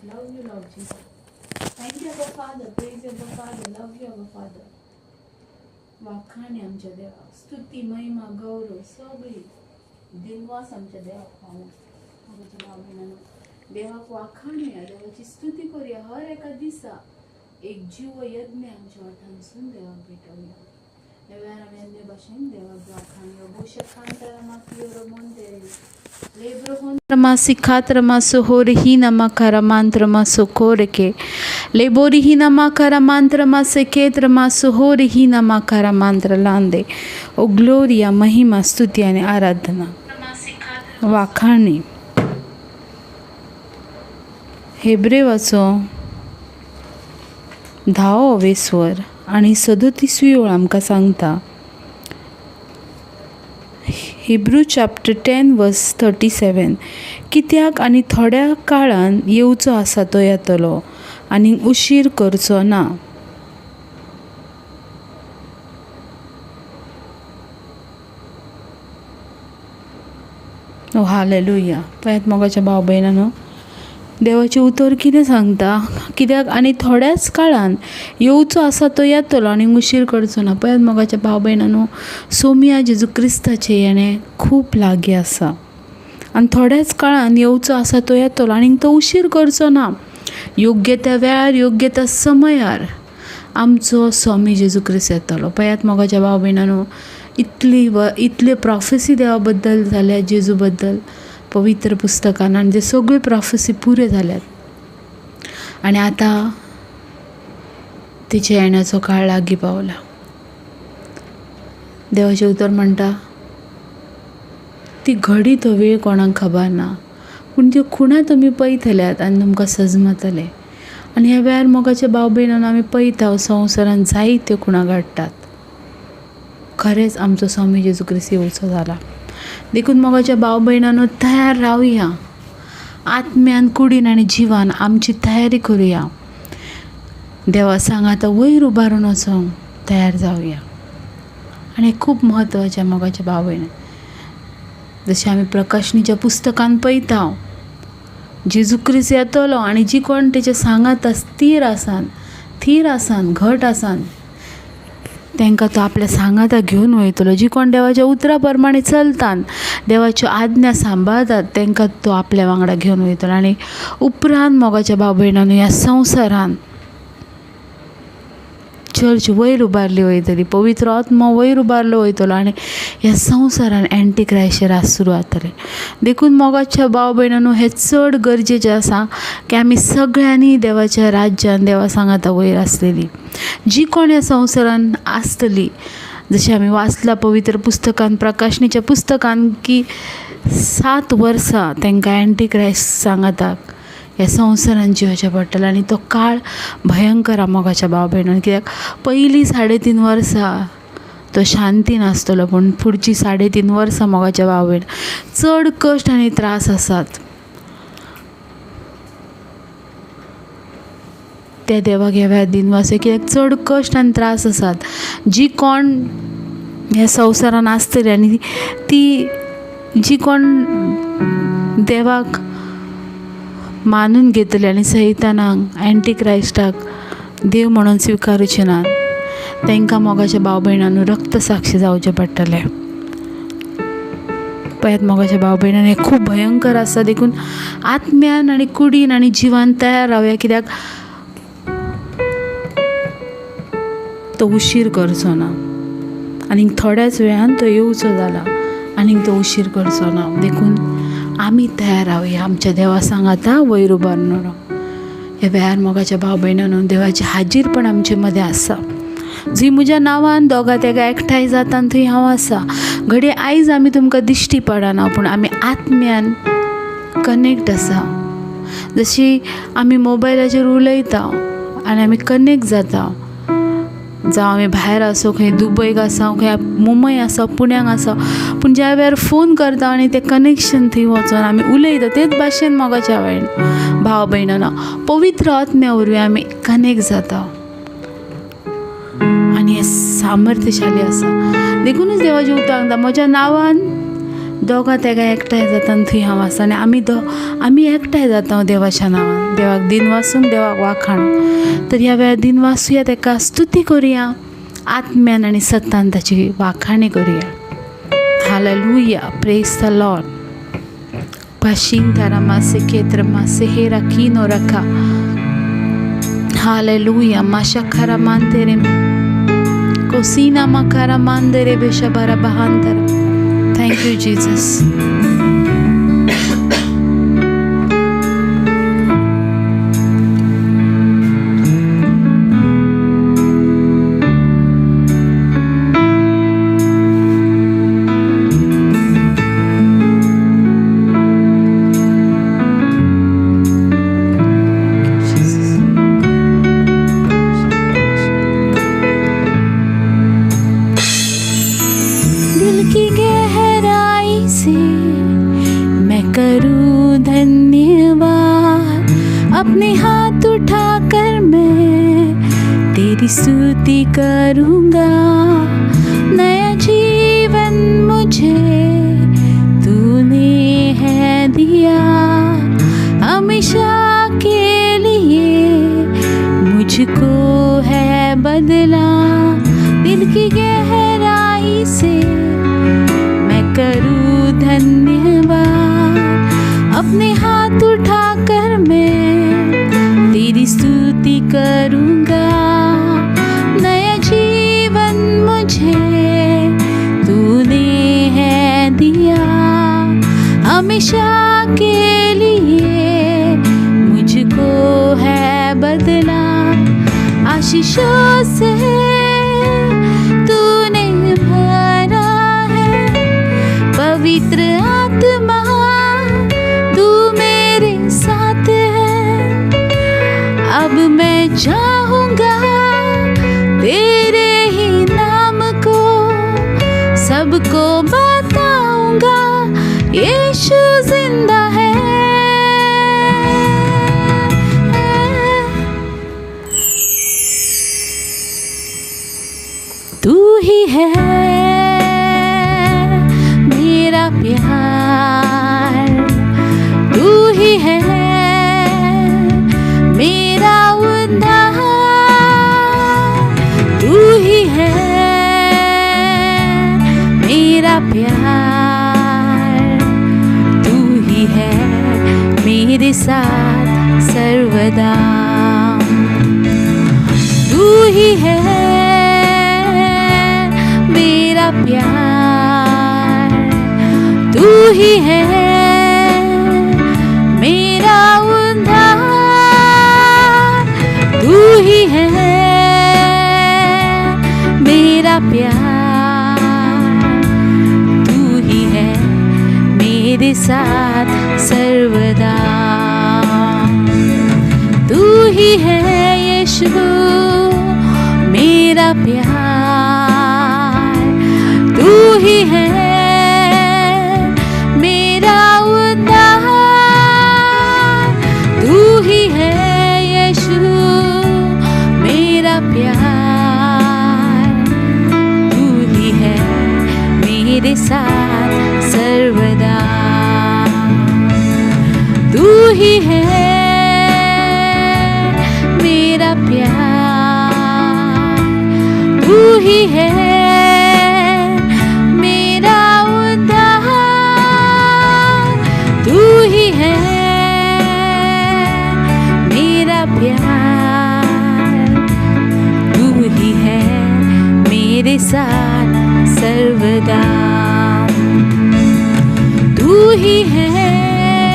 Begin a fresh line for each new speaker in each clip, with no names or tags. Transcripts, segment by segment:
Love you Lord Jesus. Thank you Abba Father. Praise you Abba Father. Love you Abba Father. वाखाणे आमच्या देवाक, स्तुती महिमा गौरव सगळी दिनवास आमच्या देवाक फावो. आमच्या भाव भयणांनो, देवाक वाखाणुया, देवाची स्तुती करूया. हर एका दिसा एक जीव यज्ञ आमच्या वाठांसून देवाक भेटोवया. ह्या वेळार आमी अन्य भाशेन देवाक वाखाणुया. लेब्रोहोन ओ ग्लोरिया, महिमा, स्तुती आनी आराधना, वाखाणी. हेब्रेवाचो धावो वेस्वर आनी 37वी ओळ आमकां सांगता, हिब्रू चॅप्टर 10 वर्स 37, कित्याक आनी थोड्या काळान येवचो आसा तो येतलो आनी उशीर करचो ना. ओ हालेलुया. पळयात मोगाच्या भाव भयणांनो, देवाचें उतर कितें सांगता, कित्याक आनी थोड्याच काळान येवचो आसा तो येतलो आनी उशीर करचो ना. पळयात मोगाच्या भाव भयणांनो, सोमया जेजू क्रिस्ताचें येणें खूब लागीं आसा आनी थोड्याच काळान येवचो आसा तो येतलो आनी तो उशीर करचो ना. योग्य त्या वेळार, योग्य त्या समयार आमचो स्वामी जेजू क्रिस्त येतलो. पळयात मोगाच्या भाव भयणांनो, इतले प्रोफेसी देवा बद्दल जाल्या, जेजू बद्दल पवित्र पुस्तकान, आनी ते सगळ्यो प्रोफेसी पुऱ्यो जाल्यात आनी आतां तिच्या येण्याचो काळ लागीं पावला. देवाचें उतर म्हणटा, ती घडी तो वेळ कोणाक खबर ना, पूण त्यो खुणा तुमी पळयतल्यात आनी तुमकां सजमतलें. आनी ह्या वेळार मोगाच्या भाव भयणांनो, आमी पळयता संवसारान जायत्यो खुणा घडटात. खरेंच आमचो स्वामी जेजू क्रिस्त येवचो जाला. देखून मोगाच्या भाव भयणांनो, तयार रावया, आत्म्यान, कुडीन आनी जिवान आमची तयारी करुया. देवा सांगाता वयर उबारून वचोंक तयार जावया. आनी खूब म्हत्वाचें मोगाच्या भाव भयणां, जशें आमी प्रकाशनीच्या पुस्तकान पळयता, जेजू क्रिस्त येतलो आनी जी कोण तेच्या सांगाता स्थीर आसान, थीर आसान, घट आसान, तांकां तो आपल्या सांगाता घेवन वयतलो. जी कोण देवाच्या उतरा प्रमाणे चलतात, देवाच्यो आज्ञा सांबाळतात, तांकां तो आपल्या वांगडा घेवन वयतलो. आनी उपरांत मोगाच्या भाव भयणांनो, ह्या संवसारान चर्च वयर उबारली वयतली, पवित्र आत्मो वयर उबारलो वयतलो आनी ह्या संवसारान एंटी क्रायस्टचें राज सुरू जातलें. देखून मोगाच्या भाव भयणांनो, हें चड गरजेचें आसा की आमी सगळ्यांनी देवाच्या राज्यान देवा सांगाता वयर आसलेली जी कोण ह्या संवसारान आसतली, जशें आमी वाचलां पवित्र पुस्तकान, प्रकाशनीच्या पुस्तकान, की 7 वर्सां तांकां एंटी क्रायस्ट सांगाताक ह्या संवसारान जियोचें पडटलें. आनी तो काळ भयंकर मोगाच्या भाव भयणांनो, कित्याक पयलीं 3.5 वर्सां तो शांतीन आसतलो, पूण फुडचीं 3.5 वर्सां मोगाच्या भाव भयण चड कश्ट आनी त्रास आसात. त्या देवाक ह्या वेळार दिनवास, कित्याक चड कश्ट आनी त्रास आसात. जी कोण ह्या संवसारान आसतली आनी ती जी कोण देवाक मानून घेतले आनी सैतानाक, एंटी क्रायस्टाक देव म्हणून स्विकारुचे नात, तांकां मोगाच्या भाव भयणांनो रक्त साक्षी जावचें पडटलें. पळयात मोगाच्या भाव भयणांनो, हें खूब भयंकर आसा. देखून आत्म्यान आनी कुडीन आनी जिवान तयार रावया, कित्याक तो उशीर करचो ना आनी थोड्याच वेळान तो येवचो जाला आनीक तो उशीर करचो ना. देखून आमी तयार रावया आमच्या देवा सांगाता वयर उबारून. ह्या वेळार मोगाच्या भाव भयणांनो, देवाचें हाजीरपण आमचे मदें आसा. जंय म्हज्या नांवान दोगां तेगां एकठांय जाता थंय हांव आसा. घडये आयज आमी तुमकां दिश्टी पडना, पूण आमी आत्म्यान कनेक्ट आसा. जशी आमी मोबायलाचेर उलयता आनी आमी कनेक्ट जाता, जावं आमी भायर आसूं, खंय दुबयक आसा, खंय मुंबय आसा, पुण्याक आसा, पूण ज्या वेळार फोन करता आनी तें कनेक्शन थंय वचोन आमी उलयता, तेच भाशेन मोगाच्या भाव भयणांनो, पवित्र आत्म्या वरवीं आमी कनेक्ट जाता आनी हें सामर्थ्यशाली आसा. देखुनूच देवाचें उतर सांगता, म्हज्या नांवान दोगां तेगां एकठांय जाता आनी थंय हांव आसा. आनी आमी एकठांय जाता देवाच्या नांवान. देवाक दिनवासूंक, देवाक वाखाणूंक. तर ह्या वेळार दिनवासूया, ताका स्तुती करुया, आत्म्यान आनी सत्तान ताची वाखाणी करुया. हालेलुया, प्रेज the Lord. पाशींग मासे खेत्र मासे हेरा किनो रखा. हालेलुया. माशा खरा मानतेरे कोसीना मकारा मानदेरे बेशा बारा बहांतर. Thank you Jesus. दिल की गहराई से मैं करूँ धन्यवाद, अपने हाथ उठाकर मैं तेरी स्तुति करूँगा। नया जीवन मुझे तूने है दिया, हमेशा के लिए मुझको है बदला। दिल की गहराई से मैं करूँ धन्यवाद, अपने हाथ उठाकर मैं तेरी स्तुति करूँगा। नया जीवन मुझे तूने है दिया, हमेशा के लिए मुझको है बदला। आशीषों से तूने भरा है, पवित्र आत्मा तू मेरे साथ है। अब मैं चाहूँगा तेरे ही नाम को, सबको बताऊँगा यीशु जिंदा है। तू ही है मेरा प्यार, तू ही है मेरा उद्धार, तू ही है मेरा प्यार, तू ही है मेरे साथ सर्वदा। तू ही है मेरा प्यार, तू ही है मेरा उद्धार, तू ही है मेरा प्यार, तू ही है मेरे साथ सर्वदा। तू ही है यीशु मेरा प्यार, तू ही है मेरा उद्धार, तू ही है यीशु मेरा प्यार, तू ही है मेरे साथ सर्वदा। तू ही है मेरा प्यार, तू ही है मेरा उद्धार, तू ही है मेरा प्यार, तू ही है मेरे साथ सर्वदा। तू ही है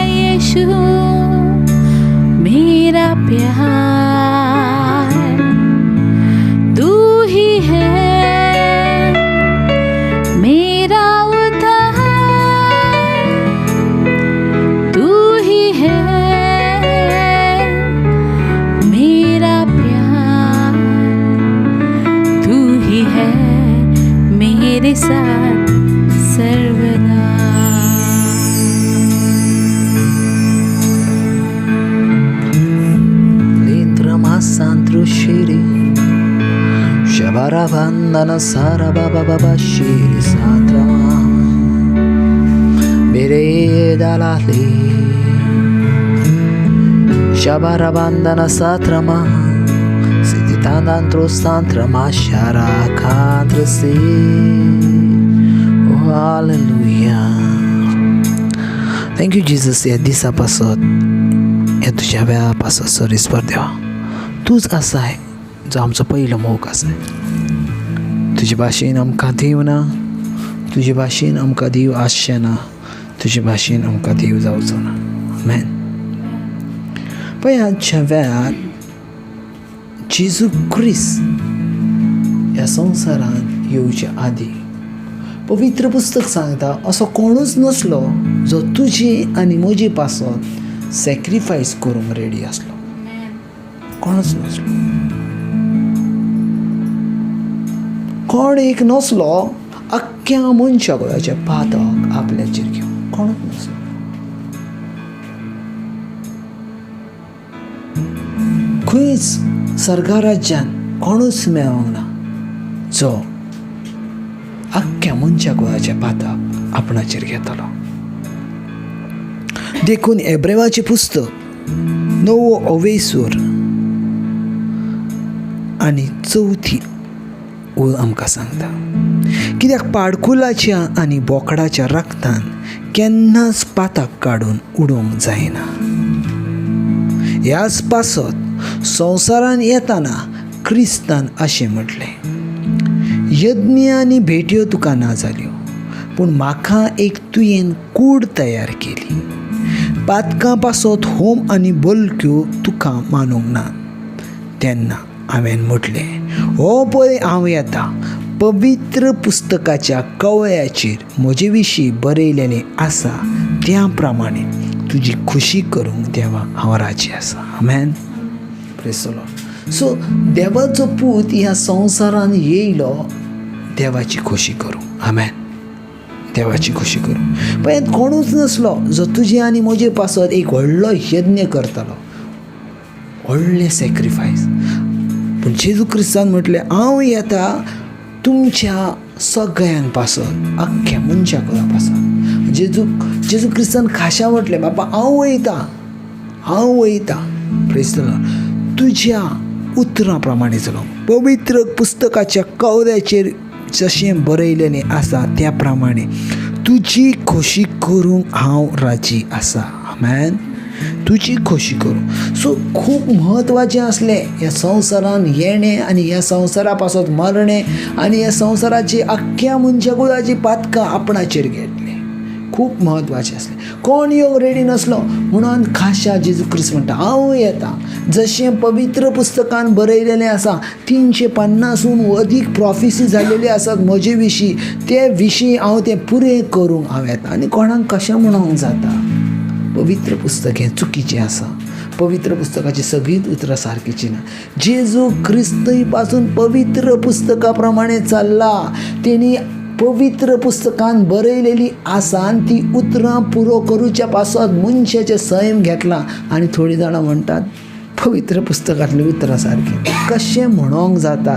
यीशु मेरा प्यार, तू ही है मेरा उद्धार, तू ही है मेरा प्यार, तू ही है मेरे साथ सर्वदा।
Santrushiri Shabaravandana Sarababa Baba Shiri Satrama Bere Dalali Shabarabandana satrama Siddhitandantro santrama Sharakantrasi. Oh, hallelujah. Thank you Jesus. ह्या दिसा पासत, ह्या तुज्या वेळा पासत सरीसपर देवा तूंच आसाय जो आमचो पयलो मोग आसाय. तुजे भाशेन आमकां देव ना, तुजे भाशेन आमकां देव आसचें ना, तुजे भाशेन आमकां देव जावचो ना. आमेन. पळय आजच्या वेळार जेजू क्रिस्त ह्या संवसारांत येवचे आदीं पवित्र पुस्तक सांगता असो कोणूच नासलो जो तुजी आनी म्हजी पासत सॅक्रिफायस करूंक रेडी आसलो. कोणूच नासलो, कोण एक नासलो अख्ख्या मनशा गोळाचें पातक आपल्याचेर घेवन, कोणूच नासलो. खंयच सर्गा राज्यान कोणूच मेळोंक ना जो अख्ख्या मनशा गोळाचें पातक आपणाचेर घेतलो. देखून एब्रेवाचें पुस्तक 9 अवेसूर आनी 4 ओळ आमकां सांगता, कित्याक पाडकुलाच्या आनी बोकडाच्या रक्तान केन्नाच पातक काडून उडोवंक जायना. ह्याच पासत संवसारान येताना क्रिस्तान अशें म्हटलें, यज्ञ आनी भेटयो तुका ना जाल्यो, पूण म्हाका एक तुवें कूड तयार केली. पातकां पासत होम आनी बलक्यो तुका मानूंक ना. तेन्ना हांवें म्हटलें, हो पळय हांव येता, पवित्र पुस्तकाच्या कवळ्याचेर म्हजे विशीं बरयलेलें आसा त्या प्रमाणे तुजी खुशी करूंक देवा हांव राजी आसा. आमेन. Praise the Lord. सो देवाचो पूत ह्या संवसारान येयलो देवाची खोशी करूंक. आमेन. देवाची खोशी करूंक. पळय कोणूच नासलो जो तुजे आनी म्हजे पासत एक व्हडलो यज्ञ करतालो, व्हडलें सॅक्रिफायस. पूण जेजू क्रिस्तान म्हटलें, हांव येता तुमच्या सगळ्यां पासत, अख्ख्या मनशा कुळा पासत. जेजू क्रिस्तान खाशा म्हटलें, बाबा हांव वयता, हांव वयता. Praise the Lord. तुज्या उतरां प्रमाणे चलोवंक, पवित्र पुस्तकाच्या कवऱ्याचेर जशें बरयलेलें आसा त्या प्रमाणे तुजी खोशी करूंक हांव राजी आसा. आमेन. तुजी खोशी करूंक. सो खूब म्हत्वाचें आसलें ह्या संवसारान येणें आनी ह्या संवसारा पासत मरणें आनी ह्या संवसाराची अख्ख्या मनशा कुळाची पातकां आपणाचेर घेतली. खूब म्हत्वाचें आसलें. कोण येवंक रेडी नासलो म्हणून खाशा जेजू क्रिस्त म्हणटा, हांव येता जशें पवित्र पुस्तकान बरयलेलें आसा. 350 अदीक प्रोफेसी जाल्लेली आसात म्हजे विशीं, ते विशीं हांव तें पुरें करूंक हांव येता. आनी कोणाक कशें म्हणूंक जाता पवित्र पुस्तक हें चुकीचें आसा, पवित्र पुस्तकाची सगळींच उतरां सारकीचीं ना. जेजू क्रिस्तूय पासून पवित्र पुस्तका प्रमाणे चल्ला. तेणी पवित्र पुस्तकान बरयलेली आसा आनी ती उतरां पुरो करूच्या पासत मनशाचें सैम घेतलां. आनी थोडीं जाणां म्हणटात पवित्र पुस्तकांतलीं उतरां सारकीं. कशें म्हणोंक जाता?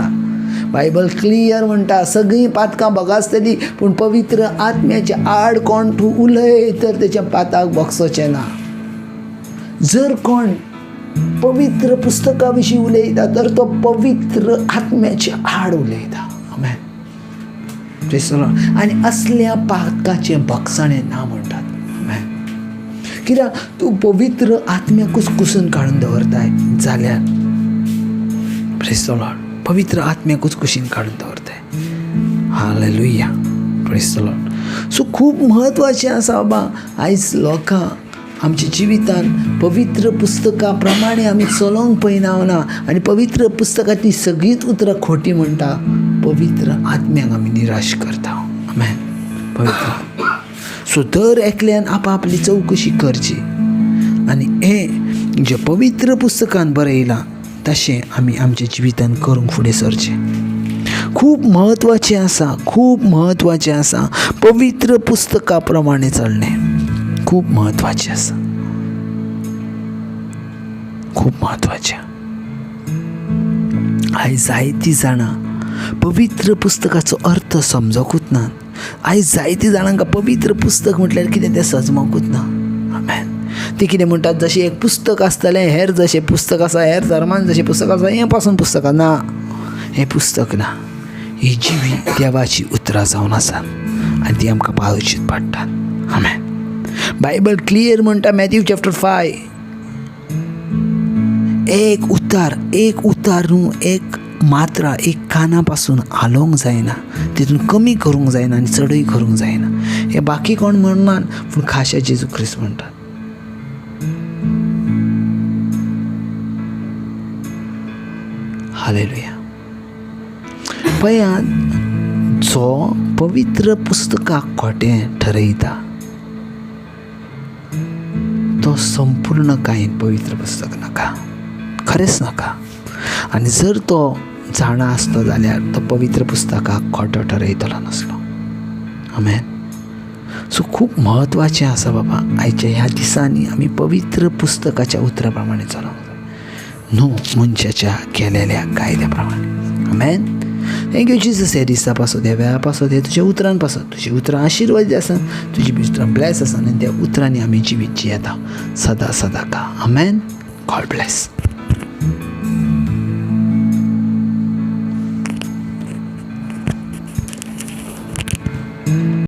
बायबल क्लियर म्हणटा सगळीं पातकां भोगासतलीं, पूण पवित्र आत्म्याच्या आड कोण तूं उलय तर तेच्या पाताक भोगसोचें ना. जर कोण पवित्र पुस्तका विशीं उलयता तर तो पवित्र आत्म्याच्या आड उलयता. आमेन. आनी असल्या पातकाचें भोगसणें ना म्हणटात. आमेन. कित्याक तूं पवित्र आत्म्याकूच कुसून काडून दवरताय जाल्यार, प्रेज the Lord, पवित्र आत्म्याकूच कुशीन काडून दवरताय. Hallelujah. Praise the Lord. So खूब म्हत्वाचें आसा बाबा, आयज लोकां आमच्या जिवितान पवित्र पुस्तका प्रमाणे आमी चलोवंक पळयना ना आनी पवित्र पुस्तकांतलीं सगळींच उतरां खोटी म्हणटा. पवित्र आत्म्याक आमी निराश करता. आमेन. पवित्र. सो दर एकल्यान आपआपली चवकशी करची आनी हें जें पवित्र पुस्तकान बरयलां तशें आमी आमच्या जिवितान करूंक फुडें सरचें. खूब म्हत्वाचें आसा, खूब म्हत्वाचें आसा पवित्र पुस्तका प्रमाणे चलणें. खूब म्हत्वाचें आसा, खूब म्हत्वाचें. आयज जायतीं जाणां पवित्र पुस्तकाचो अर्थ समजकूच ना. आयज जायतीं जाणांक पवित्र पुस्तक म्हटल्यार कितें तें सजमकूच ना. आमेन. ती कितें म्हणटात, जशें एक पुस्तक आसतलें, हेर जशें पुस्तक आसा, हेर धर्मान जशें पुस्तक आसा, हें पासून पुस्तकां ना. हें पुस्तक ना, ही जिवी देवाची उतरां जावन आसा आनी ती आमकां पाळोवचीच पडटात. आमेन. बायबल क्लियर म्हणटा, मॅथ्यू चॅप्टर 5, एक उतार, एक उतार न्हू, एक मात्रा, एक काना पासून हालोवंक जायना, तितून कमी करूंक जायना आनी चडूय करूंक जायना. हें बाकी कोण म्हणनात, पूण खाशा जेजू क्रिस्त म्हणटात. हालेलुया. पळयात, जो पवित्र पुस्तकाक खोटें ठरयता तो संपूर्ण कांय पवित्र पुस्तक नाका, खरेंच नाका. आनी जर तो जाणा आसलो जाल्यार तो पवित्र पुस्तकाक खोटो ठरयतलो नासलो. आमेन. सो खूब म्हत्वाचें आसा बाबा, आयच्या ह्या दिसांनी आमी पवित्र पुस्तकाच्या उतरा प्रमाणे चलोवंक जाय, न्हू मनशाच्या केलेल्या कायद्या प्रमाणे. आमेन. Thank you Jesus. हे दिसा पासत, ह्या वेळा पासत, हे तुज्या उतरान पासत, तुजी उतरां आशिर्वाद आसा, तुजी उतरां ब्लेस आसा आनी त्या उतरांनी आमी जिवीत जियेता सदां सदां का. आमेन. God bless.